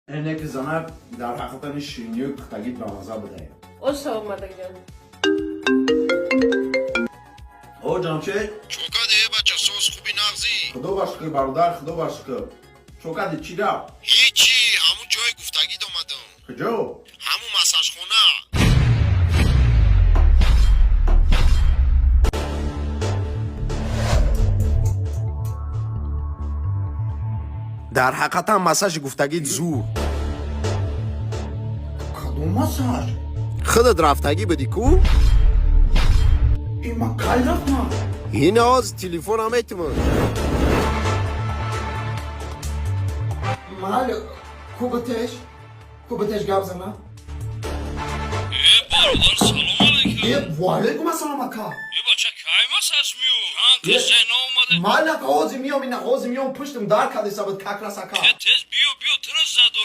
Ине ки занак дар ҳақиқатан ширинию пухтагит ба маза будае. Оша омадагҷон. О, Ҷамшед. Чо кади, э бача, соз, хуби, нағзӣ? Худо ба шукр, бародар, худо ба шукр. Чо кади, чӣ гап? Ҳичи, ҳамун ҷое гуфтагид омадам. Куҷо? Ҳамун массажхона. Дар ҳақиқатан массажи гуфтагит зур. Кадом массаж? Худат рафтагӣ будӣ ку? И ма кай рафтам? Ин ҳозир телефонам метимон. Майли, кубатеш кубатеш, гап зана. Э, бародар, салом алейкум. Е, ваалейкум ассалом, ака. Э, бача, кай массаж миё? Чанд қисса наомада. Майли, ака, ҳозир миём, ина ҳозир миём, пуштам дар кадеса буд как раз, ака. Э, тез биё, биё, тура задоре.